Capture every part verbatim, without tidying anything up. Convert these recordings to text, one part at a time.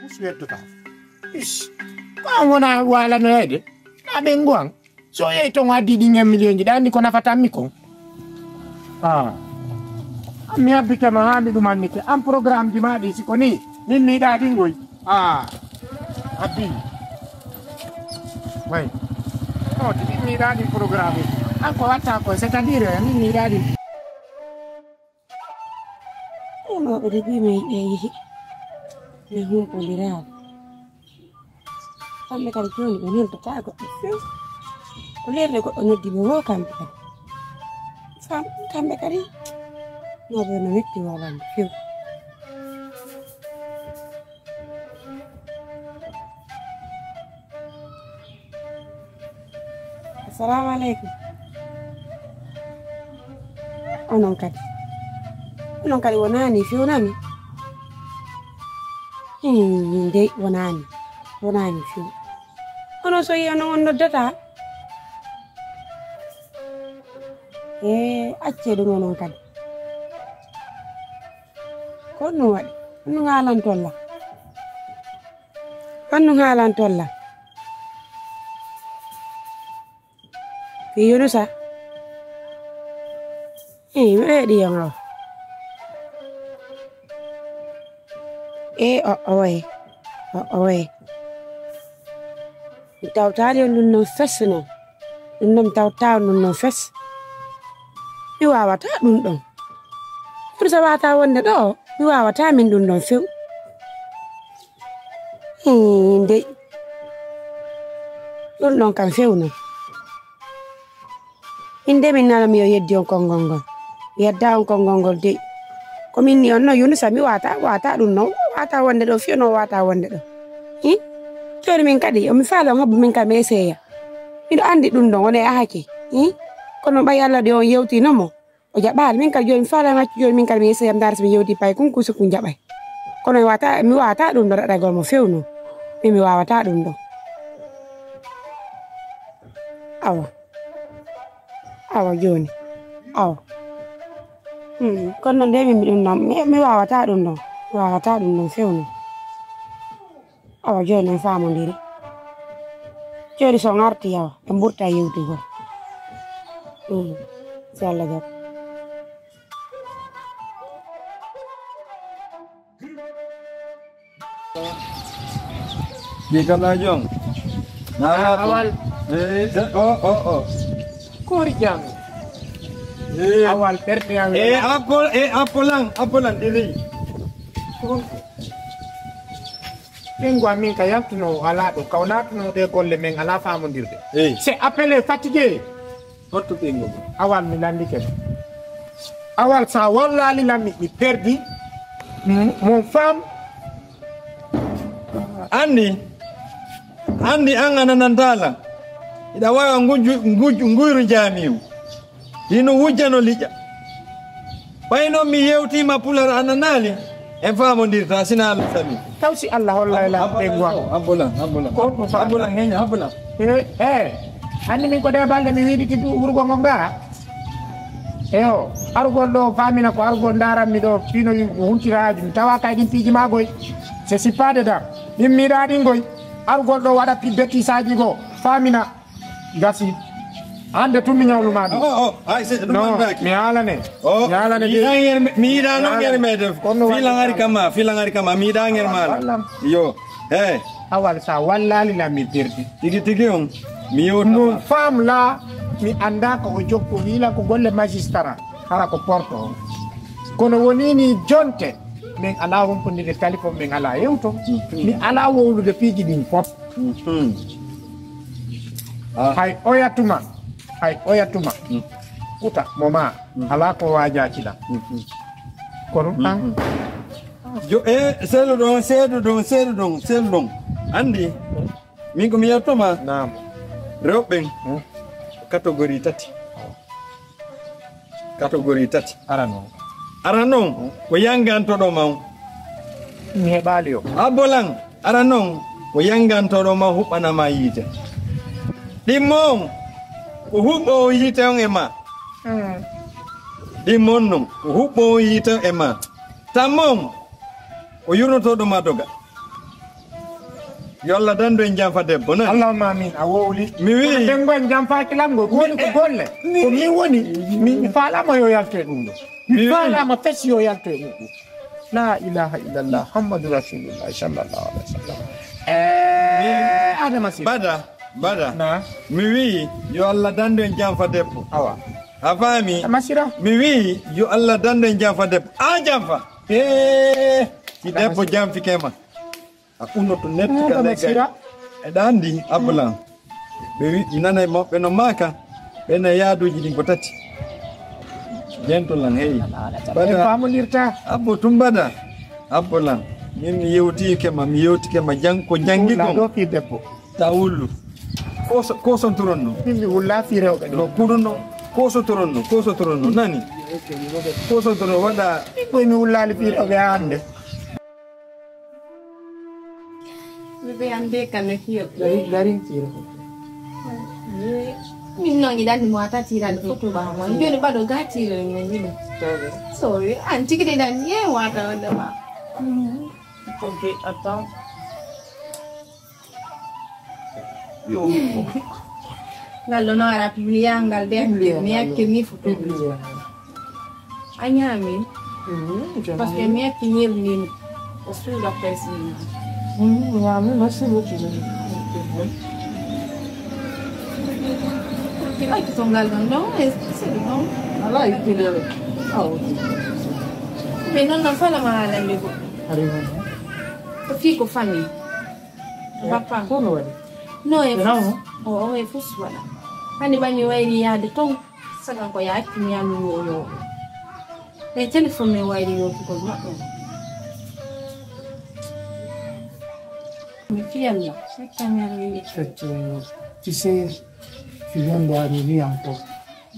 Suweddota. Is. Ko an wona waalanoyde. Na ɓe nguwan. So yehi ton o addi ɗin en miliyonji, ɗa anndi ko nafatanmi kon. Ah. Mi habbike ma haa mi ɗum annike. An programme ji ma ɗi siko ni. Min mi yiɗa ɗin goy. Ah. Abbi. Way. No, ti min mi yiɗa ɗin programme. An ko watta ko, c'est-à-dire, min mi yiɗa ɗin. Ɗum ɗo ɓe de ɓiyum e yiɗe yihi. Mi humpondiraali. Kamɓe kadi jooni ɓe noddataa goɗɗo few. Ko leerde goɗɗo noddi ɓe woo kamɓe kadi. Fam, kamɓe kadi. No ɓe no metti woo lamɓe few. Assalamu aleykum. Onon kadi. Onon kadi wonaani few nami. Hmm, ndey wonaani. Wonaani few. Onon so yi onon on noddata. E accee ɗum onon kadi. Ko ɗum waɗi. Ɗum haalantolla. Honno haalantolla? Ko Yunusa? Ii, miɗo heɗi yo ngawa. E o oye. O oye. Mi tawtaali on ɗum noon fes noon. Ɗum noon mi tawtaa on ɗum noon fes. Mi waawataa ɗum ɗon. Kono so waawataa wonde ɗo, mi waawataa min ɗum ɗon few. Hii, ndey. Ɗum ɗon kam fewno. Min de min nana mi yo yeddi on konngol ngol. Mi yedda on konngol ngol dey. Ko min ni on no Yunusa mi waata, waata ɗum no, waata wonde ɗo fiyo no waata wonde ɗo. Hi? Jooni min kadi, o mi faala on habbu min kam e seeya. Miɗo anndi ɗum ɗon, wona e ahake. Hi? Kono ɓay Allah de on yewtino mo. O jaɓaali min kadi jooni mi faala ngaccu jooni min kadi mi essayam ndaara so mi yewti pay kun kusa kun jaɓay. Kono mi wata mi wata ɗum ɗo raɗagol mo fewno. Min mi wawata ɗum ɗo. Awa. Awa jooni. Awa. Hmm, kono noon de min mi ɗum noon mi mi wawata ɗum ɗon. Mi wawata ɗum ɗon fewno. Awa jooni en faamondiri. Jooni so ngarti yawa en mburta yewtugol. Hmm, si Allah jaɓi. Ni kala jong. Na awal. Eh, eh, oh, oh, oh. Kori jam. Eh. Awal perte yang. Eh, apol, eh, apolang, apolang dili. Ɓengu amin ka yaltuno alaa ɗo kawnatuno ɗe golle men alaa famondirde. Eh. C'est appelé fatigué. Hotto ɓeyngu ngu? Awal mi lanndike ma. Awal so a wallaali lan mi mi perdi mon femme. Anndi, anndi an a nanantaa lan. Hiɗa waawa nguju, nguju, nguyru jaamiiru. Hino wujjano liƴƴa. Ɓay non mi yewtiima pular a nanaali. En faamondirta sina Allah sami. Taw si Allah hollay la ɓe gwa. Abbola, abbola. Ko ko fa. Abbola ngenya abbola. Eh, eh. Anni min ko de balde mi wiɗiti du wurgo ngo nga. Eyo, arugol ɗo famina ko arugol ndaran mi ɗo fino huntiraaji mi tawa kay ɗin piiji ma goy. C'est si pas dedans. Min miɗa ɗin goy. Arugol ɗo waɗa pi bêtise aji go famina. Gasi. Hande tun mi ñawluma ɗum. Oh, oh, ay seɗɗa ɗum non, andaki. Mi haalane. Oh, mi haalane de. Mi yiɗa nger mi yiɗa non nger me def. Kono wala. Filangari kama, filangari kama mi yiɗa nger mala. Yo. Eh. Awal sa wallali la mi perdi. Tigi tigi on. Mi yewta. Mon femme la mi anda ko o jokko wila ko golle magistrat. Hara ko porto on. Kono woni ni jonte. Min alaa wonkondirde téléphone min alaa yewto. Min alaa wowlude piiji ɗin fof. Hay oya tuma, hay oya tuma. Kuta mo ma alaa ko waajacila. Kono an. Jo e seedo ɗon seedo ɗon seedo ɗon seedo ɗon. Anndi min ko mi yettoma. Naam. Rewɓe ɓen. Catégorie tati. Catégorie tati. Arano on. Arano on ko yangantoɗo ma on. Mi heɓaali o. Abbolan arano on ko yangantoɗo ma huɓɓana ma yiite. Ɗimmo on ko huɓɓo on yiite on e ma. Ɗimmo on non ko huɓɓo on yiite on e ma. Tammo on ko yurnotoɗo ma doga. Yo Allah dandu en janfa debbo, non? Allahumma amin, a wowli. Mi wi. Kono ɓen ngo en janfaaki lan ngo, ko woni ko golle. Ko min woni, mi, mi faalaama yo yalto e ɗum ɗo. Mi faalaama fes yo yalto e ɗum ɗo. La ilaha illallah, Muhammadu Rasulullah, sallallahu alaihi wasallam. Eh, Adama Sirah. Bada, Bada. Na? Mi wi, yo Allah dandu en janfa debbo. Awa. A faami? Adama Sirah. Mi wi, yo Allah dandu en janfa debbo. A janfa. Eh. Si debbo janfike ma. A unoto netti ka leggal. Eɗa anndi, Abbo Lan. Ɓe wi, mi nanay mawɓe no maaka, ɓe na yaaduuji ɗin ko tati. Jento lan, hey. Bada. Faamolirta. Abbo tun bada. Abbo Lan. Min mi yewtike ma, mi yewtike ma jan-, ko jangi kon. Ɗo fii debbo. Ta wullu. Koso-, kosontoron no. Min mi wulla fii rewɓe ɗo. No kuɗu no. Kosontoron no, kosontoron no. Nani? Kosontoron waɗa. Min koy mi wullaali fii rewɓe hannde. Bébé am be kam no fiyo. Dari, dari fiyo. Min no ngi dandi mo ata tirani foto ba mo. Joni bado ga tirani mo ni. Sorry. An tigi de dan ye wata wala ba. Ok, attends. Yo. Ngal ɗo no ara publia ngal de. Publia mi ngal, yakkirni foto. Publia ngal. A ñaami? Mhm, je parce que mi ñaami. Mi yettinir ndin o suuda pes ni. Mhm, mi ñaami, merci beaucoup. Ay, to ngal ɗon ɗon, e selu ɗon. Ala ittude. Ah, ok. Mais non, non, fala ma lande ko. Ari non. Ko fii ko famille. Bappa. Ko no waɗi? No, e fus. O, o, e fus wala. Hani ba mi wayri yaade ton. Sagan ko yaaki mi yami woyo. E téléphone mi wayri yotugol maɓɓe. Mi fiyalla. Secca mi yalla. Secca. Tu sais, tu viens d'arriver encore.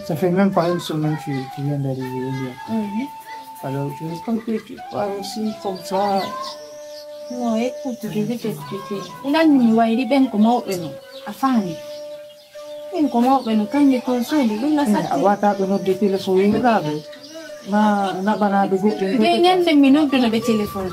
Ça fait même pas une semaine que tu viens d'arriver, ou bien. Mhm. Alors, je ne peux que tu parles aussi comme ça. Non, écoute, je vais t'expliquer. Nganmi mi wayri ɓen ko mawɓe non. A faami? Min ko mawɓe no kanni kon sodi ɗum na satti. A wata ɓe nodde téléphone yimɓeɓe. Ma naɓanaɓe goɗɗum. Ɓe ñande mi nodduno ɓe téléphone.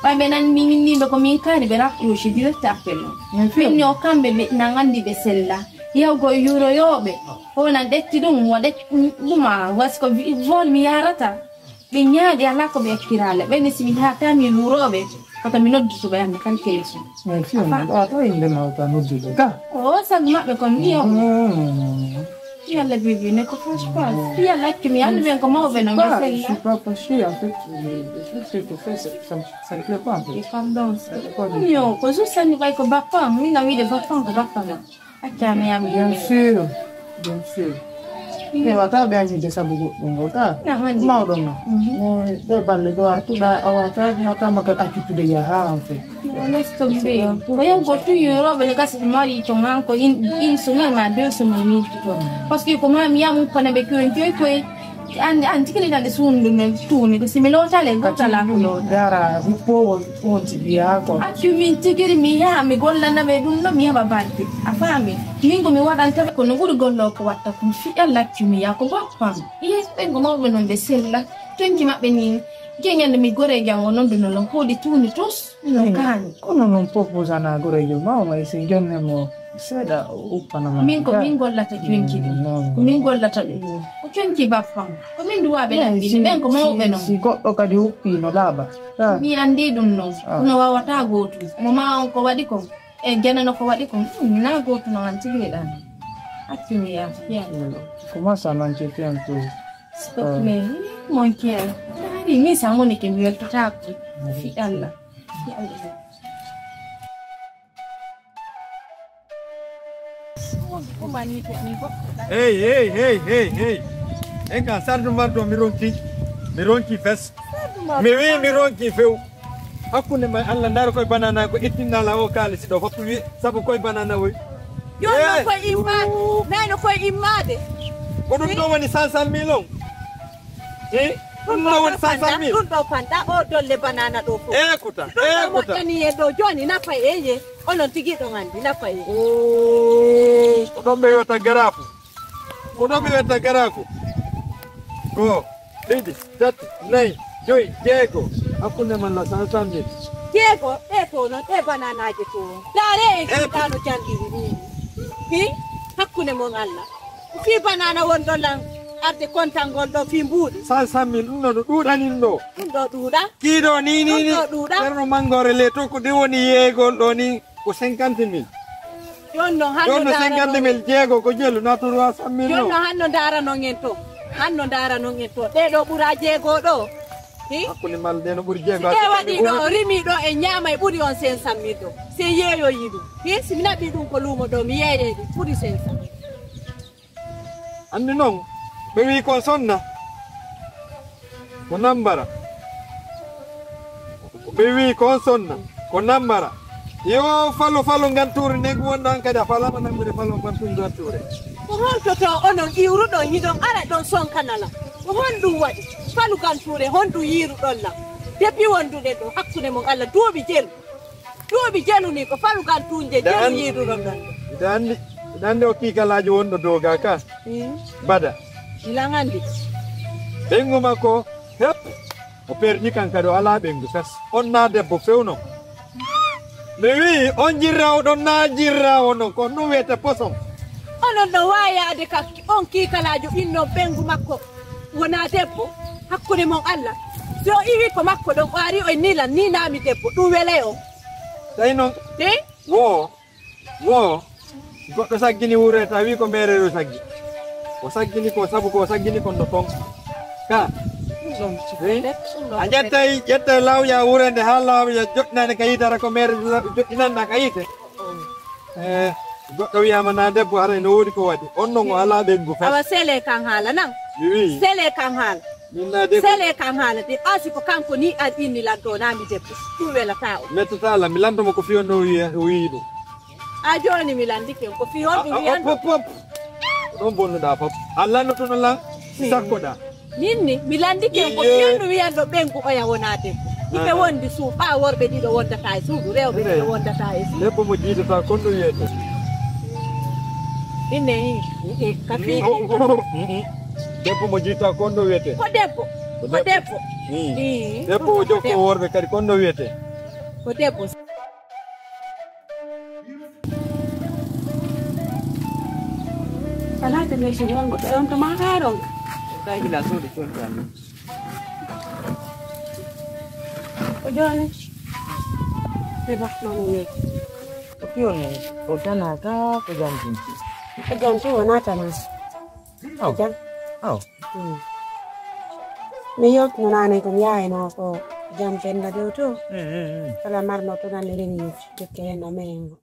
Ɓay ɓe nan mi min nimɓe ko min kaani ɓe raccroché direct appel non. Min ni o kamɓe ɓe nan andi ɓe sella. Yawgo e yuroyoɓe. O nan ɗetti ɗum, o ɗetti ɗum a was ko vol mi yarata. Ɓe ñaaɗi alaa ko ɓe ekkiraale. Ɓen si mi yahataa mi wuurooɓe, koto mi noddutuɓe hannde kan téléphone. Mais si on ɗo to inde ma ta noddude ka. O sago maɓɓe kon ni o. Yalla bibi ne ko fas pas. Yalla accu mi yalla ɓen ko mawɓe non ɓe sella. C'est pas facile en fait. Ce que tu fais, ça, ça ne plaît pas en fait. Et pardon. Yo, ko juste sani ɓay ko bappa, mi na wiide bappa ko bappa non. Accami yam bien sûr, bien sûr. Ɓe wata ɓe añude sabu goɗɗum o ta. Mawɗo ma. Ɗo balle ɗo a tuɗa a wata mi wata ma kadi accitude yaha en fait. Ko yan goɗɗum yoroɓe ne gasa mari to ngan ko in semaine ma deux semaine min to. Parce que ko ma mi yamu kona ɓe koyen joy koye. An an tigi ni kadi sundu ne tuni ko simi lotale gotala ko lota. Dara huppo on tigi ya ko. Accu min tigiri mi yaha mi gollana ɓe ɗum ɗo mi heɓa balɗe a faami. Min ko mi waɗanta ɓe kono ɓuri gollo ko watta kon fiɗa laccu mi yaha ko bappam. Iye ɓen ko mawɓe non ɓe sella tonki maɓɓe ni. Jeñande mi gore jango non duno non koɗi tuni tus. No kaani. Kono non proposana gorejo ma o may si jonne mo seeɗa o uppana ma. Min ko min gollata jonki ɗum. Ko min gollata ɗum. Ko jonki baffam. Ko min duwaɓe laɓɓini ɓen ko mawɓe non. Si goɗɗo kadi uppi no laaɓa. Mi andi ɗum non. Kono wawata gootum. Mo ma on ko waɗi kon. E janano ko waɗi kon. Na gootum no an tigi ɗan. Accu mi yaaf. Comment ça manque un peu? S'il te plaît, mon cœur. Dari mi sango ne ke mi weltata ko. Fi Allah. Hey, hey, hey, hey, hey. En ka sardu mardo mi ronki. Mi ronki fes. Mi wi mi ronki few. Hakkunde ma Allah ndara koye banana ko ittinna la o kaali si ɗo foppu wi sabu koye banana woy. Yo no koye immade. Nayno koye immade. Ko ɗum ɗo woni sansal milon. Eh? Ɗum ɗo woni sansal milon. Ɗum ɗo panɗa o dolle banana ɗo fof. Ekuta. Ɗum ɗo moƴƴani e ɗo joni nafa e ye. Onon tigi ɗon andi nafa e. Ko ɗon ɓe yota garafu. Ko ɗon ɓe yota garafu. Ko ɗiɗi, tati, nayi, joyi, jeego. Hakkunde man la sansal mil. Jeego, ɗe to noon, ɗe bananaaje to. Ndaare en kiiɗaano janɗiri ni. Hi, hakkunde mon Allah. Ko fii banana won ɗo lan arde kontangol ɗo fii mbuuɗi. San san mille, ɗum ɗo no ɗuuɗanin ɗo. Ɗum ɗo ɗuuɗa. Kiiɗo ni, ni, Ɗum ni. ɗo ɗuuɗa. Ɓerno manngoore le to ko ɗi woni yeegol ɗo ni ko cinquante mille. Jooni noon, hanno Jooni no ndaara cinquante noon. mille jeego ko jelu na trois cent mille Jooni no. noon, hanno ndaara noon en to. Hanno ndaara noon en to. Ɗee ɗo ɓura jeego ɗo. Hi? Hakkunde mal ɗe no ɓuri Si jeego. ɗe waɗi ɗo, rimi ɗo e ñaama e ɓuri on cinq cent mille ɗo. Si en yeeyoyi ɗum. Hi? Si mi naɓi ɗum ko luumo ɗo, mi yeeyey ɗum. Ɓuri cinq cent mille. Anndi noon, ɓe wii kon sonna. Ko nambara. Ɓe wii kon sonna. Ko nambara. Yo falu falu ngan tuuri negu wonɗo an kadi a falama nambude falu ngan tuuri ngan tuure. Ko holto to onon iwruɗon hiɗon ara ɗon sonkanala? Ko honɗum waɗi? Falu ngan tuure honɗum yiiruɗon lan? Depuis wonduɗen ɗo hakkunde mon Allah duuɓi jelu. Duuɓi jelu ni ko falu ngan tuunje jelu yiiruɗon lan. Miɗa anndi, miɗa anndi o kiikalaajo wonɗo doga ka. Hmm. Bada. Milan anndi. Ɓeyngu makko hep. O perdi kan kadi o alaa ɓeyngu fes. On naa debbo fewno. Mi wi'i on jirrawo ɗon naa jirrawo non ko ɗum wiyete poson. Onon no waayaade ka on kiikalaajo innon ɓeyngu makko wonaa debbo hakkunde mon Allah. Si o iwi ko makko ɗon o ari o nilan ni naami debbo ɗum welay on. Tawi noon. Ɗi? Wo. Wo, goɗɗo saggini wuuro e tawi ko mbeereeru saggi. O saggini ko sabu ko o saggini kon no ton. Ka. Ɗum ɗon Eh? ɗum ɗon A ƴettay, ƴettay lawƴa wuuro nde haa lawƴa joɗɗinande ka yiite ara ko meere joɗɗinande ka yiite. Eh, goɗɗo wiyama na debbo haray no woodi ko waɗi. On non o alaa ɓeyngu fes. Awa sele kan haala nan. Mi wi'i. Sele kan haala. Min na debbo. Sele kan haala de. Asi ko kanko ni ar inni lan ɗo na mi debbo. Ɗum welata o. Mettata la mi lanndo mo ko fiyon no wi'i wi'i ɗum. A jooni mi lanndike ko fii honɗum A- a- wiyanɗo? Hop hop hop. Ko ɗon bonnuɗaa fof. A lannotono lan si sakkoɗaa. Min ni mi lanndike ko Iye. Fii honɗum wiyanɗo ɓeyngu oya wonaa debbo. Iɓe Aha. Wondi suudu ɓaa worɓe ɗiɗo wondata e suudu rewɓe Ene. Ɗiɗo wondata e suudu. Debbo mo jiidata kon no wiyete. Inne i- i- ka fii Mm, mm. Debbo mo jiidata kon no wiyete. Ko debbo. Ko Ko debbo. Debbo. Mm. Ii, Debbo ɗum o ko jokko debbo. Worɓe kadi kon no wiyete. Ko debbo. Alaa ko leydi won goɗɗo on to maa haa ɗon. Kay gila soode coñtaan. Ko jooni? Ɓe ba ɗon yeeji. Ko piyon o tana ka ko jantin. Ko jantin wonaa tana. Aw. Jam. Aw. Hmm. Mi yewtino naane ko mi yaayno ko jam Penda Dow to. Eh, eh, eh. Kala marno to nan ren jokke hen o merengo.